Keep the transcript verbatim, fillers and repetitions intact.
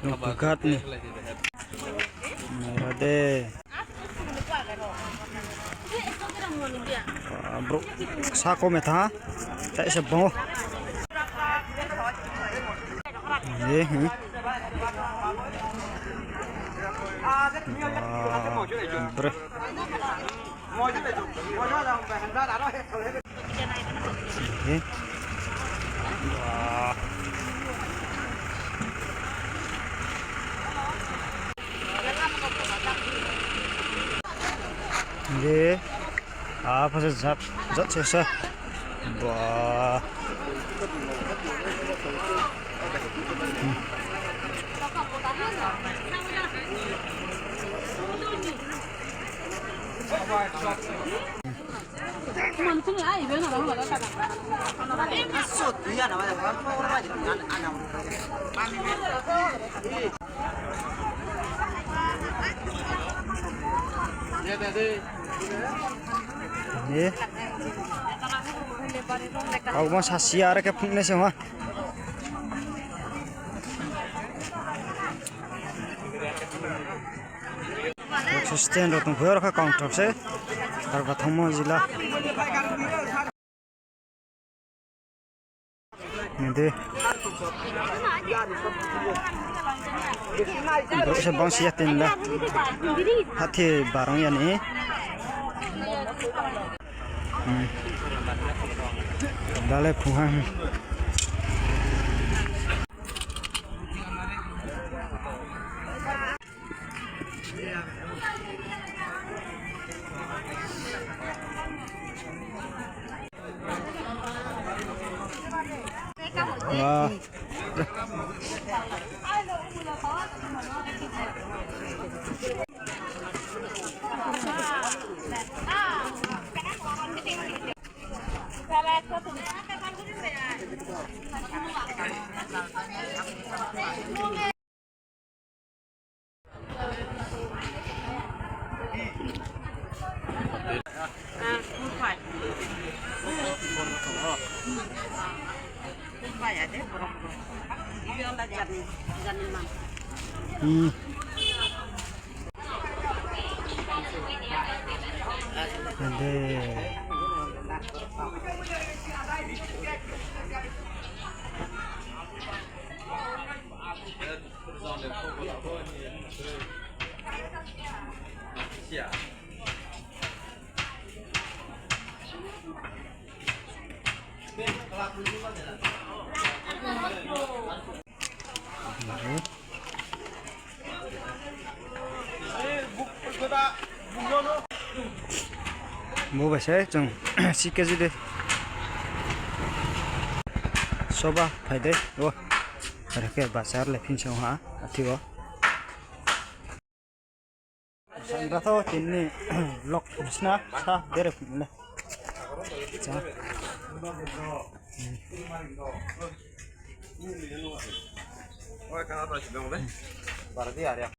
Lungpui ghat ni. Naira de. Brouh sa kom tha. Tai se bang o. Ye, hmm. Bre. Ye, apa se jat, jat se sa. Ba. Ye. Kau ma sasi are khe phung nai se ha. Stand rao tong phi oro kha counter se. Karba thangmo jila. Nde. Brouh se bangsi ya tin la. Hathi barang ya ni. Hmm. Dale phung ha. Hmm. Ade. Bo bai se chung C K G de. Soba phai de o. Are khe bazar le phin se ha, athi o. Sandra tho tini lok sna sa bere phung le. Cha.